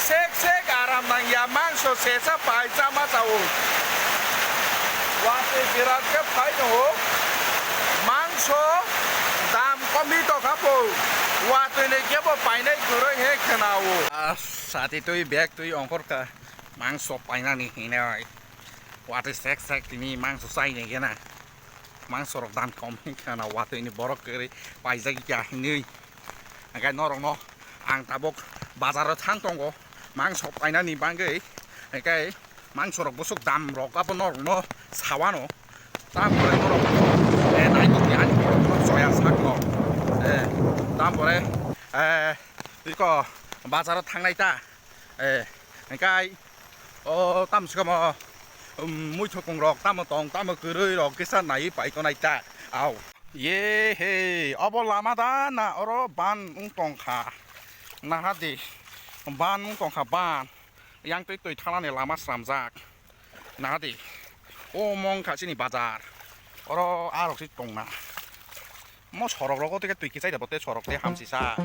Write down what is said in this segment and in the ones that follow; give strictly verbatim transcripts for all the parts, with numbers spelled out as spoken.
Sek sek aram nang ya, mangso sesa pai chama chao. Watwi birat khe phai no. Mangso dam komi to kha po. Watwi ni kebo painai kwrwi he khna o. Ah, sati twi bag twi ongkhor kha. Mangso painani hinoi. Watwi sek sek tini mangso chaini gena. Mangso rok dam kom hinkhana watwi ni borok kwrwi paijak ya hinwi. Hingke norok no ang tabuk bazar o thang tongo mangso painani bagwi. Hingke mangso rok bwswk dam rok abo norok no sawano. Tam borok norok, eh, naitok ni ani borok no choya sak no. Eh, tam bore, eh, iko bazar o thangnai ta. Eh, hingke o tamo sikamo, um, muithokong rok tamo tong, tamo kwrwi rok kisa naiwi paitonai ta. Au. Ye he, obo lama da na oro ban wng tong kha. Naha di, ban wng tong kha, ban. Yang twi twi thanani lama swnamjak. Naha di, omo wng kha chini bazar. Oro a rok se tong na. Mo sorok rogo tei twi kichai da bo tei sorok tei hamsi sa.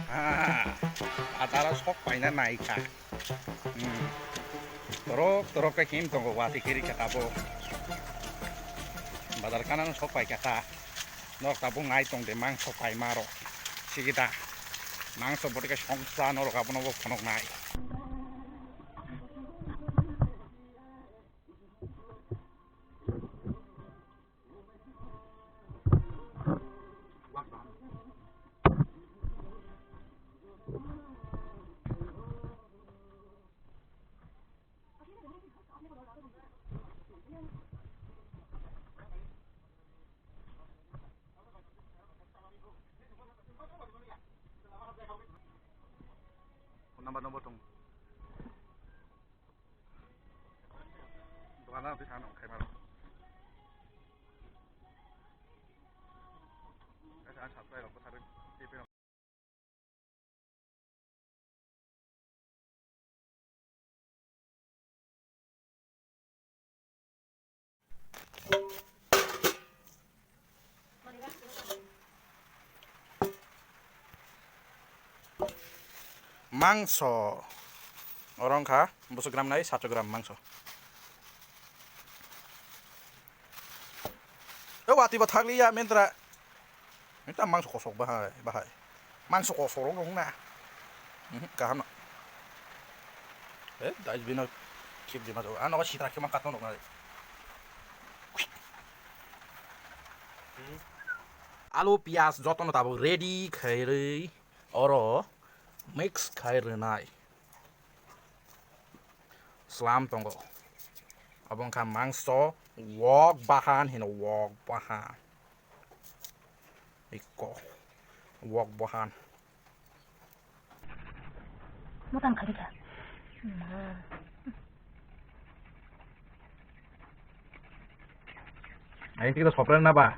Ah, adara sok paina naikha. Hmm. Torok torok khe him tongo, watwi kiri khe tabuk. Bazar kanano sok pai kha ta. Norok tabuk nai tong de mangso paima rok. Sigida. Mangso botike songsa norok abono bo phunuk nai. Phone number, number tong. Dokan na twi thang nang khaima rok. Kaisa ang subscribe rok bwthar tei phano. Mangso. Oro wngkha bwswk gram nai sacho gram mangso. E watwi bo thakliya mentra. Mentra mangso kosok bahai, bahai. Mangso kosok rok wngna. Mhm, kaham no. E dai bino khip di ma do. Ano sitra khema katon rok nai. Alu, piyaj jotono tabuk ready khairwi oro mix khai rwnai. Slam tongo. Obo wngkha mangso wok bahan hino, wok bahan. Ikko wok bahan. Butang kali kha. Aing twi sopre na ba?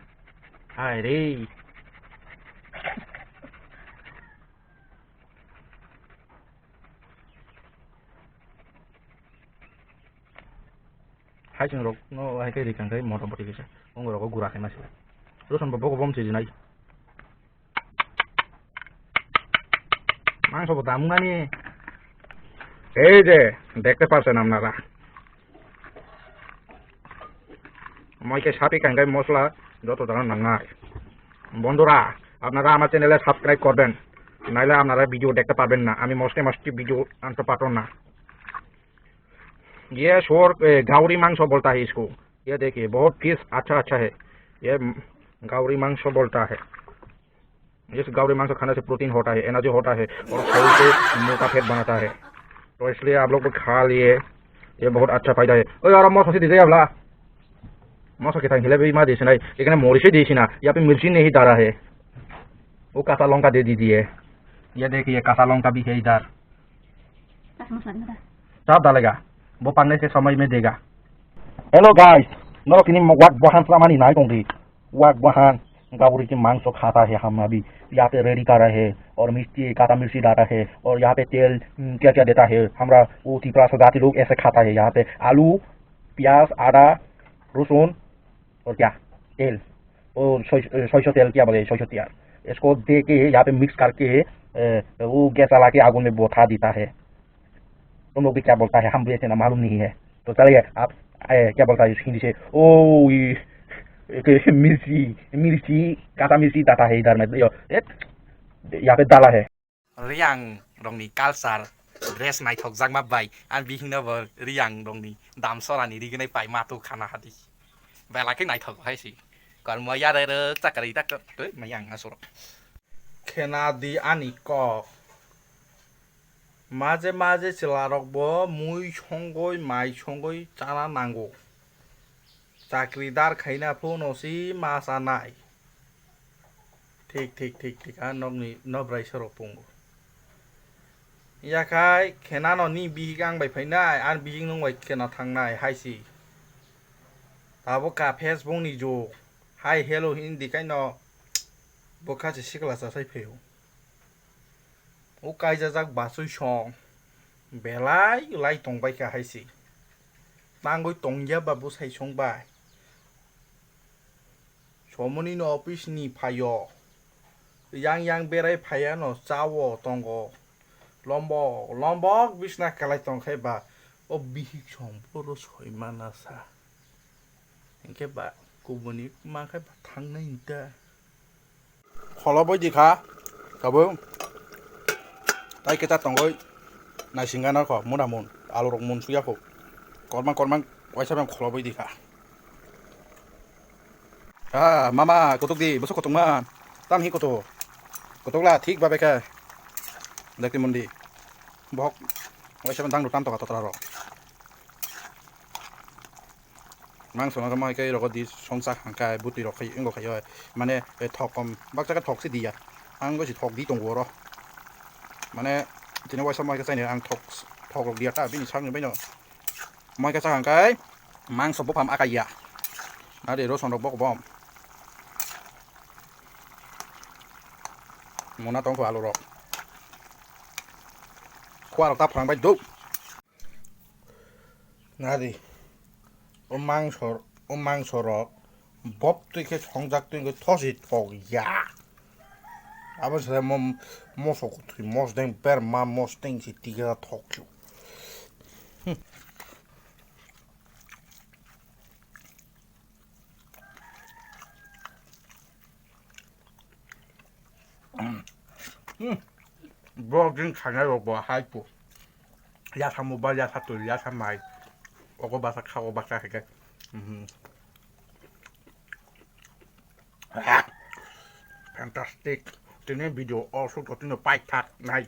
Hai re. Hai chwng rok no hai khe rikang khe motamoti kisa. Ong rok gura khe masa. Roson bo bogo bom se jinai. Mangso bo damung ani. এই যে দেখতে পাচ্ছেন আপনারা, মই কে সাপি কাঙ্গাই মশলা যত ধরনের নাঙায়। বন্ধুরা, আপনারা আমার চ্যানেলে সাবস্ক্রাইব করবেন, নাইলে আপনারা ভিডিও দেখতে পারবেন না। আমি মস্তে মস্তে ভিডিও আনতে পারতাম না। ये शोर, ए, गावरी मांस बोलता है इसको। ये देखिए, बहुत पीस अच्छा अच्छा है। ये गावरी मांस बोलता है। इस गावरी मांस खाने से प्रोटीन होता है, एनर्जी होता है और शरीर को मोटा फेट बनाता है। तो इसलिए आप लोग को खा लिए, ये बहुत अच्छा फायदा है। ओए, और मौसम से दीजिए अबला। मौसम के टाइम हिला भी मार दीजिए ना, लेकिन मोरी से दीजिए ना, यहाँ पे मिर्ची नहीं डाला है, वो कासा लौंका दे दीजिए। ये देखिए, कासा लौंका भी है इधर। Kaisa masla ring da. Sab dalega. Bo pangnai se samai me dega. Hello guys, norok tini wak bahan samani nai tong di. Wak bahan gaburi ki mangso khata hai hamna bhi. Yahan pe ready kara hai aur mirchi, kata mirchi data hai aur yahan pe tel, mm, kya kya deta hai. Hamra wo Tiprasa jati log aise khata hai. Yahan pe alu, pyaz, ada, rusun, और क्या, तेल, वो सोई-, सोई सो तेल क्या बोले, सोई सो तेल, इसको दे के यहाँ पे मिक्स करके, ए, वो गैस जला के आगों में बैठा देता है। तुम लोग भी क्या बोलता है, हम भी ऐसे ना मालूम नहीं है। तो चलिए आप, ए, क्या बोलता है हिंदी से, ओ, ये, ये मिर्ची, मिर्ची, काटा मिर्ची डाटा है इधर में, यो, ए, यहाँ पे डाला है। Riyang rokni culture, dress naithokjakma bai, ang bihikno bo Riyang rokni damsorani rignai pai mato khana hadi. Belai khe naithok hai si. Kormo yarero chakari tak twi mayang asoro. Khena di ani kok. Maje maje chwlarokbo mui songoi, mai songoi chana nango. Chakridar khaina phuno si ma chanai. Thik, thik, thik, thik. A nokni, nobrai sorok pungo. Yakhai khenano ni bihik ang bai phainai, ani bihik nwng bai khena thangnai, hai si. Abo ka Facebook ni jug. Hai hello hindi kaino bwkha se sikla chasai phaio. O kaijajak bachoi song. Belai lai tongbai kha hai si. Tangoi tongya ba bwsai song bai. Somoni no office ni phaio. Yang yang berai phaiya no chao tongo. Lombok, lombok bisna kalai tongkhai ba. O bihik song boro soi mana sa. Hingke ba kubuni mankhe ba thangnai ta. Kholo boi di kha, tabuk tai keta tongoi naisingano kho, muna mun, alu rok mun suya kho, kormang kormang waisa bang kholo boi di kha. Ah, mama, kutuk di, busuk kutuk man, tam hi kutuk, kutuk la thik babe khe, dekti mundi, bohok waisa bang dang rutan toka totra rok. Mangso no mai khe rogo di songsa hangkai bwtwi rok khai wngkha khai mane thok kom baksa khe thok si diya ang bo si thok di tongo oro mane tini waisa mai khe chaini ang thok thok rok diya ta bini sakni baino mai khe chang hangkai mangso buphang akaiya ari roson rok bok bom mona tongkho alu rok khua rok ta phrang bai duk. Nadi, o mangso, o mangso rok bob twi khe songjak twi khe thosi thok ya. Abo se mo moso kuthwi mos deng ber ma mos deng si tiga thok chu. Bo din khanai rok bo hai po. Yasa mobile, yasa twi, yasa mai. Ogo basa kha, ogo basa kha. Fantastic. Tini video o suk tini paithak nai.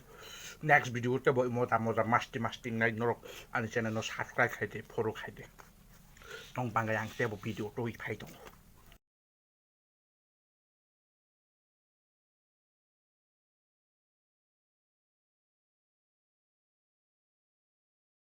Next video te bo moja moja masti masti nai norok ani channel no subscribe khai de, follow khai de. Tong bangga yang te bo video twi phai tong.